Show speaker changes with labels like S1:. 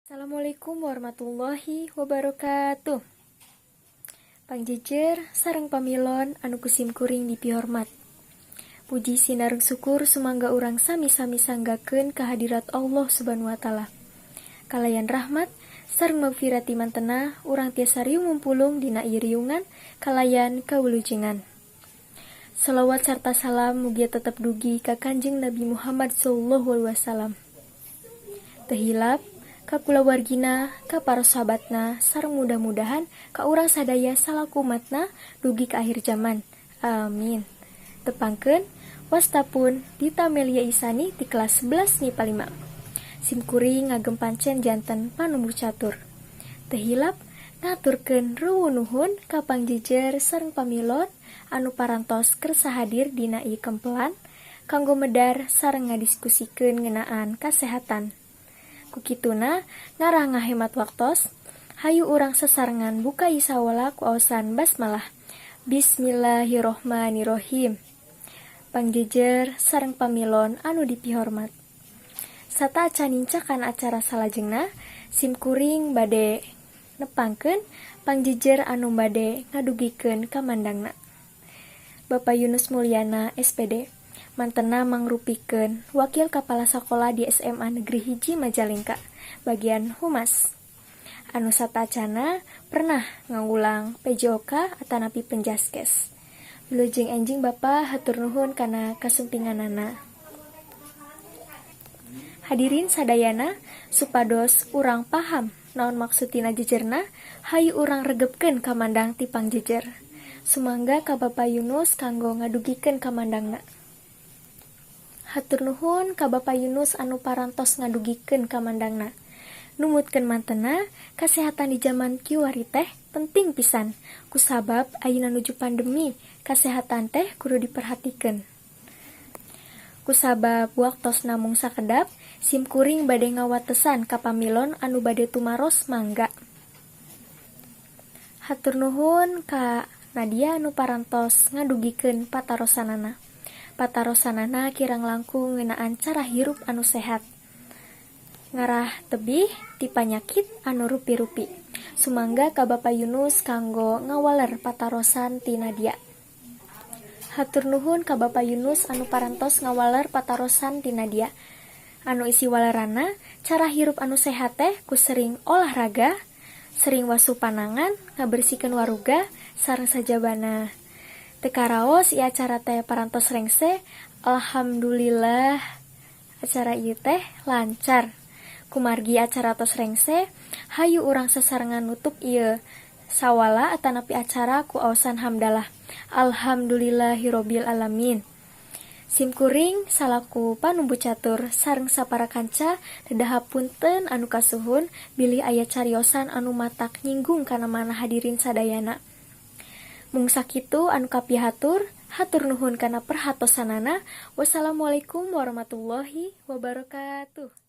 S1: Assalamualaikum warahmatullahi wabarakatuh. Pangjejer sareng pamilon anu ku simkuring dipihormat. Puji sinareng syukur sumangga urang sami-sami sanggakeun kehadirat Allah Subhanahu wa Ta'ala. Kalayan rahmat sareng magfirat mantena urang tiasa riung mumpulung dina ieu riungan kalayan kawulujengan. Salawat serta salam mugia tetep dugi ka Kanjeng Nabi Muhammad sallallahu alaihi wasallam. Teu hilap ka kulawargina, ka para sahabatna, sareng mudah-mudahan ka urang sadaya salaku umatna dugi ka akhir zaman. Amin. Tepangkeun, wasta pun Dita Melia Isani ti kelas 11 MIPA 5. Simkuring ngagem pancen janten panumbu catur. Teu hilap ngaturkeun ruwu nuhun ka pangjejer sareng pamilon anu parantos kersa hadir dina ieu kempelan kanggo medar sareng ngadiskusikeun ngeunaan kasehatan. Kukituna ngarah ngahemat waktos, hayu urang sasarengan buka sawala ku aosan basmalah. Bismillahirrohmanirrohim. Pangjejer sareng pamilon anu dipihormat. Sateuacan nincakan acara salajengna, simkuring bade nepangkeun pangjejer anu bade ngadugikeun kamandangna. Bapak Yunus Mulyana, SPD, mantena mangrupikeun Wakil Kepala Sekolah di SMA Negeri 1 Majalengka, bagian Humas. Anu sateuacanna pernah ngawulang PJOK atanapi Penjaskes. Wilujeng enjing, Bapak, hatur nuhun kana kasumpinganana. Hadirin sadayana, supados urang paham naon maksud tina jejerna, hayu urang regepkeun kamandang ti pangjejer. Sumangga ka Bapak Yunus kanggo ngadugikeun kamandangna. Hatur nuhun ka Bapak Yunus anu parantos ngadugikeun kamandangna. Numutkeun mantena, kasehatan di jaman kiwari teh penting pisan. Kusabab ayeuna nuju pandemi, kasehatan teh kudu diperhatikeun. Kusabab waktos namung sakedap, simkuring bade ngawatesan ka pamilon anu bade tumaros, mangga. Hatur nuhun ka Nadia anu parantos ngadugikeun patarosanana. Patarosanana kirang langkung ngeunaan cara hirup anu sehat. Ngarah tebih ti panyakit anu rupi-rupi. Sumangga ka Bapak Yunus kanggo ngawaler patarosan ti Nadia. Hatur nuhun ka Bapak Yunus anu parantos ngawaler patarosan ti Nadia. Anu isi walerana, cara hirup anu sehat teh ku sering olahraga, sering wasuh panangan, ngabersihkeun waruga, sareng sajabana. Teu karaos ieu acara teh parantos rengse, alhamdulillah acara ieu teh lancar. Kumargi acara tos rengse, hayu urang sasarengan nutup ieu sawala atanapi acara ku aosan hamdalah. Alhamdulillahirabbil alamin. Simkuring salaku panumbu catur sareng sapara kanca nedah hapunten anu kasuhun bilih aya cariosan anu matak nyinggung kana manah hadirin sadayana. Mung sakitu anu kapihatur, hatur nuhun kana perhatosanana. Wassalamualaikum warahmatullahi wabarakatuh.